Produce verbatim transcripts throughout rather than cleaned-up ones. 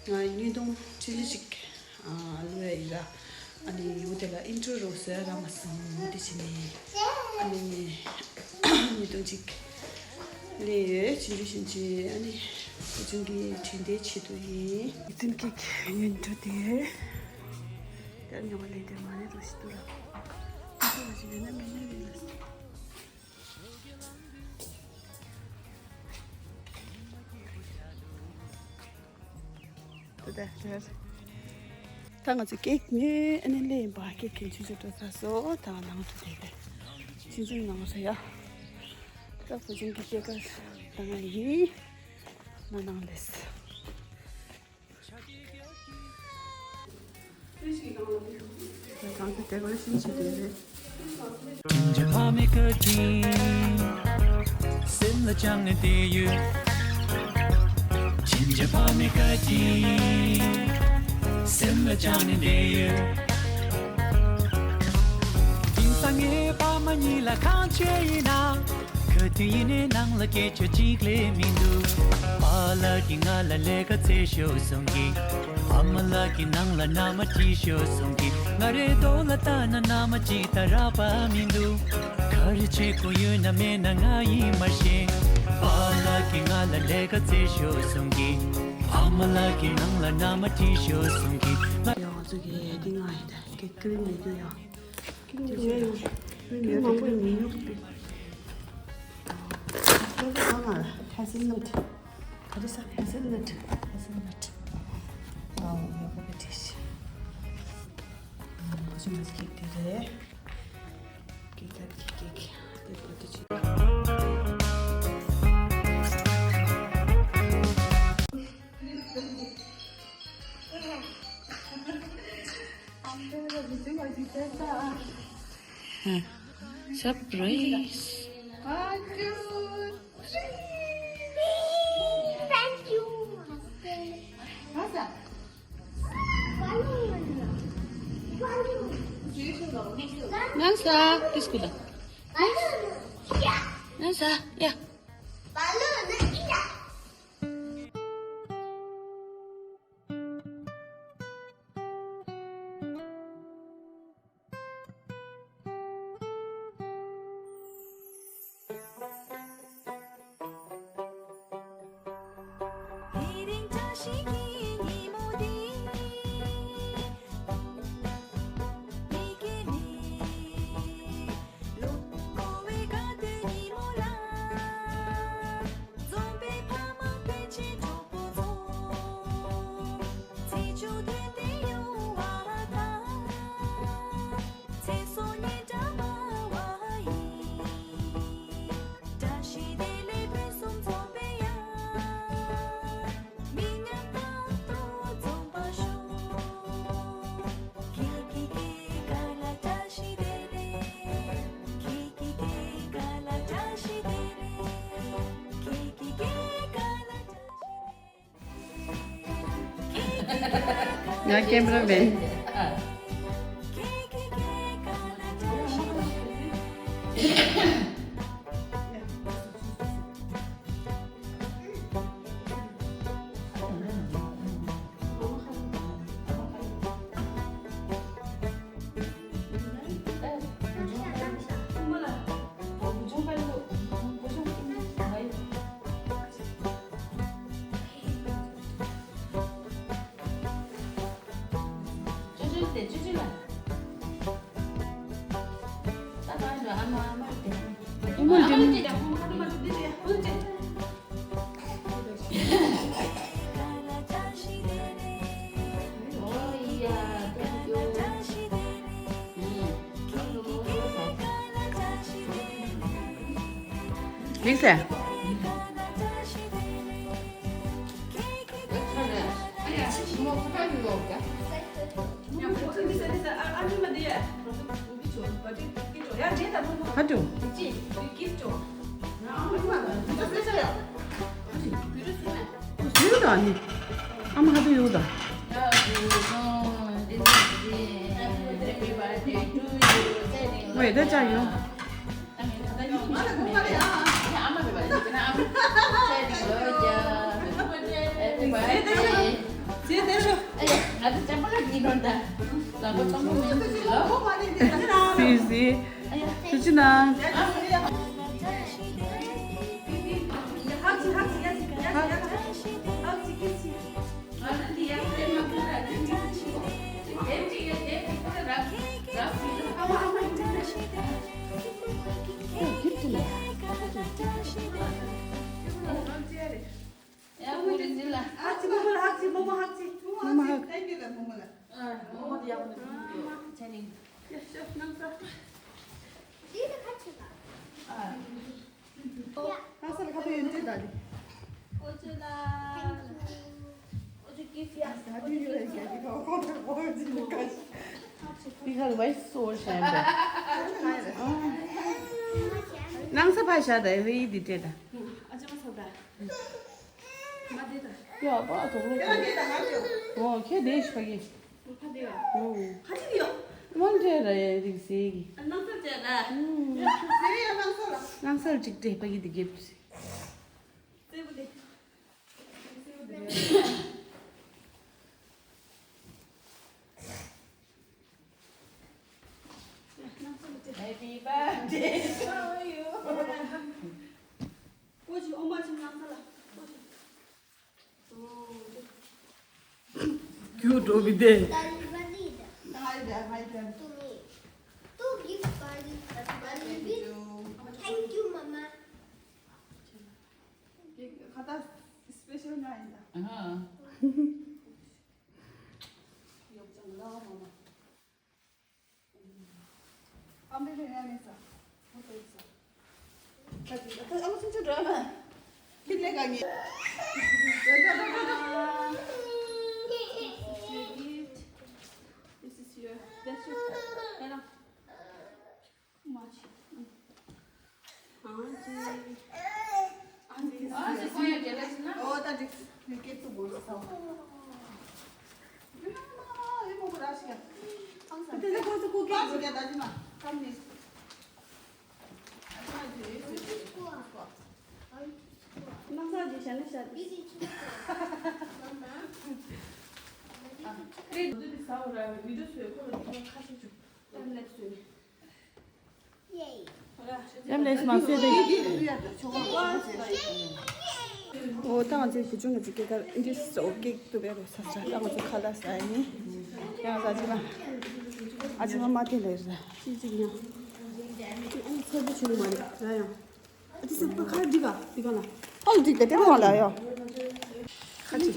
ང་ཉིས་སྟོང་ཁྲི་ལི་ཅིག་ཨ་ལོ་ཡ་ཡིན་ལ། ཨ་ནི་ཡོང་དེ་ལ་ཨིན་ཊར་རོ་སོ་ཡ་ར་མ་སོང་དེ་བྱས་ནས། ཨ་ནི་ཉིས་སྟོང་ཅིག་ལས་ཡོད་ཅི་འདྲ་བཞིན་གྱི་ཨ་ནི་ཁོ་ཚོ་གི་དྲན་རྟེན་ཆེད་དུ་ཡིན། ཡིད་བརྟན་གྱི་ཉིན་གྲུ་དེ་དེར་ཉོ་བ་ལས་དེ་མ་རེད་རོ་ཞིག་ཏུ་ར། ཨ་ཁོ་ལ་ཞིག་ཡོད་ན་མེད་ན་རེད་ལ། ད་ང་ཚོ་ཀེག་ཉོས་ཨ་ནི་སླེབས་ཡིན་པ། ཀེག་གིན་ཆུ་ཆུ་འགྲོ་ཚར་སོང་། ད་ནང་དུ་བསྡད་པས་ཆུ་ཆུ་ནང་རེད་ཡ། ད་ཕུ་ཆུང་གི་སྐྱེས་སྐར་ད་ང་ཡིན་ན་ནང་ལས། གང་གི་དེ་གོ་ཤིན་ཆི་དེ་རེད། ཅིན་ཅི་ཕ་མི་ཀ་ཅི། སེམས་ལ་ཅང་ནས་དེ་ཡོད། ཅིན་ཅི་ཕ་མི་ཀ་ཅི། སེམས་ལ་ཅང་ནས་དེ་ཡོད། དེང་སང་ངའི་ཕ་མ་གཉིས་ལ་གང་བྱས་ཡིན་ན། ག་དུས་ཡིན་ནའི་ནང་ལ་སྐད་ཆ་གཅིག་ལས་མི་འདུག་པཱ་ལགས་ཀྱིས་ང་ལ་ལས་ཀ་བཙལ་ཤོག་གསུང་གི། ཨ་མ་ལགས་ཀྱིས་ནང་ལ་མནའ་མ་ཁྲིད་ཤོག་གསུང་གི། ང་རའི་ཐོག་ལ་ལྟ་ན་མནའ་མ་གཅིག་ལྟ་རག་པ་མི་འདུག་ག་རེ་བྱེད་དགོས་ཡོད་ན་མེད་ན་ང་ཡིས་མ་ཤེས། པཱ་ལགས་ཀྱིས་ང་ལ་ལས་ཀ་བཙལ་ཤོག་གསུང་གི། ཨ་མ་ལགས་ཀྱིས་ནང་ལ་མནའ་མ་ཁྲིད་ཤོག་གསུང་གི། ང་ཡང་ང་ཚོ་གི་ཡ་དེ་ང་ཡི་ད་གི་ཀི་རིམ་ཡོད་དུས་ཡང་། ཀི་རིམ་ཡོད་ཡོད། ཀི་རིམ་མང་པོ་ཡོད་མི་ཉོ་གི། ཁ་སེལ་ནཊ། ག་རེ་ཟ། ཧེ་ཟལ་ནཊ། ཧེ་ཟལ་ནཊ། ཨོ་ཡག་པོ་ག་དྲིས། ཨོ་ཞིམ་པ་ཞིག་དེ་རེད། ཀེག་ཀེག་ཀེག་ཀེག་དེ་པོ་དེ་ཅི། Surprise. Thank you. Nasa, this kuda. Nasa, yeah. ང་ཀེམ་ར་མེན། ལིང་ཚེ། ཧ་ཏུ། ཡོད་ད་ནི། ཨ་མ་ཧ་ཏུ་ཡོད་ད། ཝེ་ད་ཅག་ཡོད། Happy birthday. ང་ཚོ་ཅམ་པ་ལ་ཉིན་རོ་ད། ལག་པ་གཙང་པོ་མེད་ཟེར་གྱི་ལ། སི་སི། ཐུགས་རྗེ་གནང་། ཡ། བུ་རེད་འཛིན་ལ། ཨ་ཙི་མོ་མོ་ལ་ཧག་ཙི། མོ་མོ་ཧག་ཙི། མོ་མོ་ཧག་ཙི། ཐེང་ཀིའུ་ལ་མོ་མོ་ལ། ཨ། མོ་མོ་དེ་ཡག་པོ་འདུག་ཆ་ནི། ཡ་ཤོ་ནང་ས། འདི་ལ་ཁ་ཆེ་ལ། ཨ། ནང་ས་ལ་ཁ་ཐུག་ཡོད་འདྲི་ད་དེ། ཨོ་ཙི་ལ། ཨོ་ཙི་ཀི་ཕི་ཡ། ད་དེ་ཡོད་ཡ་གི་ཁ་ཁོ་ཁོ་ཁོ་ཅི་ལ་ཁ་ཤི། ཁ་ལ་བའི་སོ་ཤན་པ། ནང་ས་ཕ་ཤ་ད་རེ་འདི་སྤྲད་ད། ཨ་ཅག་མ་ཚོགས་ད། མ་དེ་ད། ཡ་པ་དོག་ལོ་ཁྱེད་དེ་ད་ང་ཅོ། ཨོ་ཁྱེད་དེ་ཤི་ཕ་གི། ཕ་དེ་ཡ། ཨོ། ཁ་ཅིག་ཡོ། མོན་ཏྲེ་ར་ཡ་རིག་སེ་གི། ནང་སར་ཅེ་ད། ཨུམ། ཟེར་ཡ་ནང་སར་ལ། ནང་སར་ཅིག་སྤྲད་ཕ་གི་དེ་གེབ་སེ། སེ་བུ་དེ། སེ་བུ་དེ། Happy birthday to you. Cute over there. Thank you, Mama. ཁ་ཏ་སི་པེ་ཤལ་ང་ཡིན་ད། ཨ་ཧ། This is your, that's your, ཡ་ལེས་མ་ཟེར་ཏེ། འོ་ད་ང་ཚོའི་བུ་ཆུང་གི་ཅིག་སྐྱེས་སྐར་འདི་སོ་ཀེག་ཏུ་བས་རོ་ས་ས་ད་ང་ཚོ་ཁ་ལག་ཟ་ཡིན། ཡང་ཟ་ཅི་མ། ཨ་ཅི་མ་མ་དེ་ལས་ར། ཅི་ཅིག་ཡང་། ཅི་ཨ་ཚེ་བུ་ཆུང་མ་རེད་ར་ཡང་། ཨ་ཅི་སེ་པ་ཁ་འདི་ག་འདི་ག་ལ། ཨོ་འདི་ག་དེ་མ་ལ་ཡོ། ཁ་ཅིག་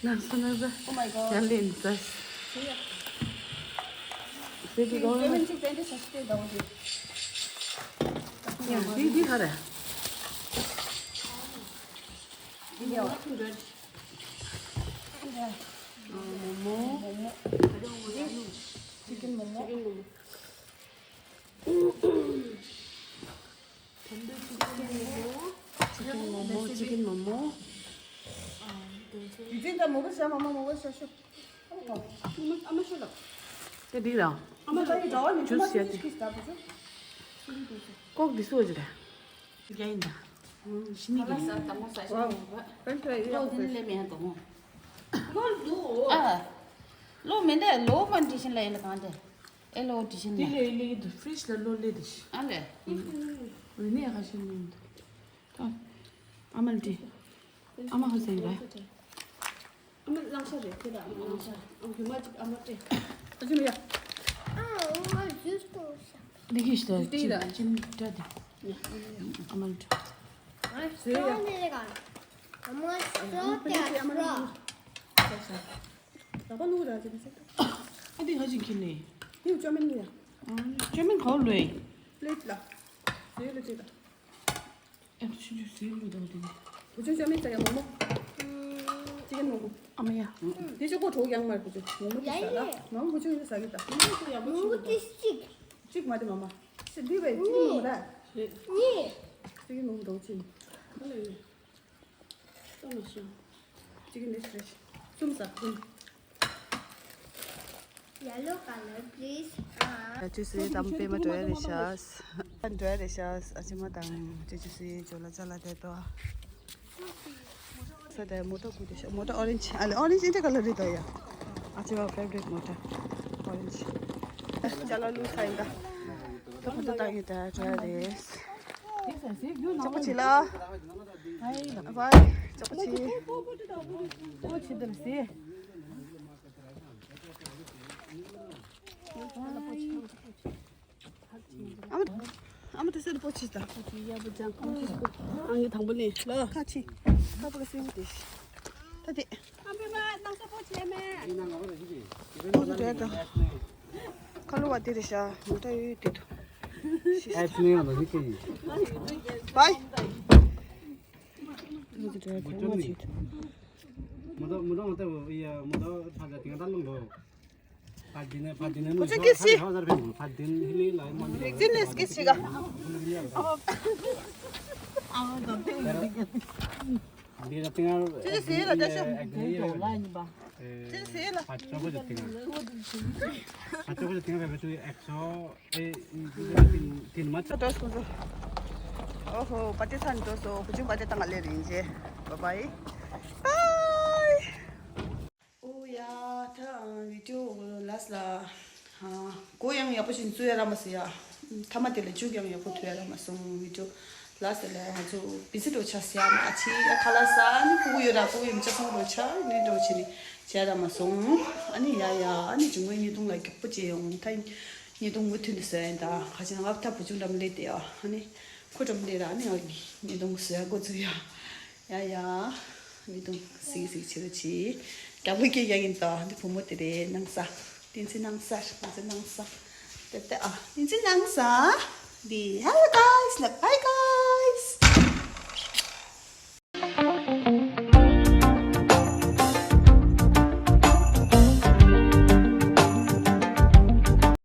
ནང་ས་ནང་ས། Oh my god. ཡར་ལེན་ས། སེ་དེ་གོ། ཡ་དེ་དེ་ག་རེད། མོག་མོག་ཅི་ཀན་མོག་མོག་ཅི་ཀན་མོག་མོག་ཅི་ཀན་མོག་མོག་ཡུ་ཙིན་ད་མོག་པོ་ཤ་མོག་མོག་མོག་པོ་ཤ་ཤོ། ཨ་མ་ཤོ་ལ། དེ་འདི་རང་། ཨ་མ་ད་ཡི་ཟླ་བ་ནི་ཇུས་ཡ་དེ། ཀོག་འདི་སུ་འོ་ཅི་རེད། རྒྱ་ཡིན་ད། ཤི་ནི་གི། ལོ་དེ་ནི་ལས་མེད་དོ། ཨ། ལོ་མེད་འདྲ་ལོ་མ་འདྲི་བཞིན་ལ་ཡིན་ལ་གང་འདྲ། ཨེ་ལོ་འདྲི་བཞིན་ལ། དེ་ལས་ལས་ཀྱི་འདུག་ཕྲིཇ་ལ་ལོ་ལས་དེ་ཤི། ཨ་ལས། རི་ནས་ཁ་ཤས་ནས་འདུག་ཨ་མ་ལ་འདྲི། ཨ་མ་ཧོ་ཟེར་ར། ཨ་མ་གླང་ཤ་རེད་དེ་ལ་ཨ་མ་གླང་ཤ་རེད། ཨ་མ་རྒྱུ་མ་ཅིག་ཨ་མ་སྤྲད། ཨ་ཅི་མ་ཡ། ཨ་འོ་ང་ཇུས་གཏོང་ཤ། འདི་གིས་ད་ཅི་ཅི་འདྲ་དེ། ཨ་མ་ལ་འདྲི། ཨ་ཟེར་ཡ། ཨ་མ་ཤ་ཏེ་ཨ་ཤ། ད་པ་ལུག་ར་ཅི་མ་ཤ། ཨ་འདི་ཧ་ཅིག་ཁྱེར་ནས། འདི་ཅོ་མིན་ལ་ཡ། ཨ་ཅོ་མིན་ག་བ་ལོས། པླེ་ཊི་ལ། ཟེར་ལ་ཅི་ད། ཨེ་ཆུ་ཆུ་ཟིག་ལུས་དང་དེ། བུ་ཆུང་ཅོ་མིན་ཟ་ཡ་མོག་མོག་ཅི་ཀན་མོག་མོག་ཨ་མ་ཡ། དེ་ཆོ་གོ་གྲོགས་ཡང་མར་བུ་ཆུང་མོག་མོག་དེ་ཟ་ལ། མོག་མོག་བུ་ཆུང་ཡིན་ཟ་གི་ད། མོག་མོག་དེ་གཅིག་གཅིག་མ་དེ་མ་མ། ཤི་འདི་བས་ཅི་ཀན་མོག་མོག་ར། གཉིས། ཅི་ཀན་མོག་མོག་གྲོགས་ཅི། ཅི་ཀན་མེ་སི་ཕྲེ་ཤི། གསུམ་ཟ་གསུམ། Yellow color, please. ཨ་ཅོ་སི་དམ་པེ་མ་འགྲོ་ཡ་རེད་ཤག་འགྲོ་ཡ་རེད་ཤག་ཨ་ཅི་མ་དང་ཅོ་ཅོ་སི་ཇོ་ལ་ཅ་ལ་དེ་ཏོ། ད་མོ་ཊ་ཀུ་དེ་ཤ་མོ་ཊ་ཨོ་རེན་ཇི། ཨ་ལེ་ཨོ་རེན་ཇི་འདི་ཀ་ལར་རེད་ད་ཡ། ཨ་ཅེ་བ་ཕེ་ཝ་རི་ཊི་མོ་ཊ་ཨོ་རེན་ཇི། ཅ་ལག་བླུགས་ཚར་ཡིན་ད། ད་ཁོ་ད་ད་ཡིན་ད་ཅ་རེད། ཅོག་པ་ཆི་ལ། བའི་ཅོག་པ་ཆི། ཨ་མ་ཨ་མ་ད་སེར་པོ་ཆི་ད། ཨ་ངའི་དང་པོ་ནས་ལ་ཁ་ཆི། ཁ་པོ་ལ་སེར་པོ་དེ། ད་དེ། ཨ་མ་མ་ནང་ས་པོ་ཆེ་མེ། ཁ་ལོ་བ་དེ་རེད་ཤག་མོ་ཊ་ཡོད་དེ་དུ། ཨེ་ཙི་ནས་ཡང་ལ་ཧི་ཀེ་ཡིན། བའི། མོ་ཊ་མོ་ཊ་མ་ཏ་ཡ་མོ་ཊ་ཐ་ད་དེ་ང་ད་ལུང་གོ། ཕ་དེ་ནས་ཕ་དེ་ནས་ཁོ་ཚོ་སྐད་ཆ། ཕ་དེ་ནས་སྐད་ཆ་ག། འདི་ལ་ཏིང་ཨར། ཅི་ཟེར་ལ་ད་ཤོག་ཅི་ཟེར་ལ། ཨ་ཅོ་གོ་ཏིང་ཨར། ཨ་ཅོ་གོ་ཏིང་ཨར་བེ་ཏུ་ཨེག་སོ་ཨེ་ཏིན་མ་ཆ། ཏོ་སོ་སོ། ཨོ་ཧོ་པ་ཏི་ཚན་ཏོ་སོ་བུ་ཆུང་པ་ཏི་ཏང་ལེ་རིན་ཇེ། བ་བའི། བའི། ཨོ་ཡ། ད་བི་ཌི་ཡོ་ལ་སི་ལ་ཨ་མགོ་ཡང་ཡག་པོ་ཞིག་བཙུགས་ཡ་རག་མ་སོང་ཡ། མཐའ་མ་དེ་ལ་མཇུག་ཡང་ཡག་པོ་ཐུག་ཡ་རག་མ་སོང་། བི་ཌི་ཡོ་ལ་སི་ལ་ང་ཚོ་བི་ཛི་འགྲོ་ཆ་སི་ཡ་མ་ཨ་ཆི་ཡ་ཁ་ལག་ཟ་ནི་ཕྲུ་གུ་ཡོད་ར་ཕྲུ་གུ་ཡོད་ཆ་སོང་འགྲོ་ཆ་ནི་འགྲོ་ཆེ་ནི་བྱས་རག་མ་སོང་། ཨ་ནི་ཡ་ཡ་ཨ་ནི་འཇུ་མོའི་ཉེས་རྡུང་ལ་རྒྱག་པོ་བྱས་ཡོང་ད་ཉེས་རྡུང་མུ་མཐུད་ནས་ཟ་ཡ་ད་ཁ་ཆེ་ན་ང་ད་བུ་ཆུང་འགྲམ་ལས་དེ་ཡ་ཨ་ནི་ཁོ་འགྲམ་ལས་ར་ཨ་ནི་ང་ཉེས་རྡུང་ཟ་ཡ་འགོ་བཙུགས་ཡ། ཡ་ཡ། མི་འདུག་སིག་སིག་བྱེད་རོགས་གྱིས། རྒྱ་བོད་སྐད་རྒྱག་གིན་ད་འདི་བུ་མོ་དེ་རེད་ནང་ས། བསྟན་འཛིན་ནང་ས་བསྟན་འཛིན་ནང་ས། དེ་དེ་ཨ་བསྟན་འཛིན་ནང་ས། འདི་Hello guys ལབ་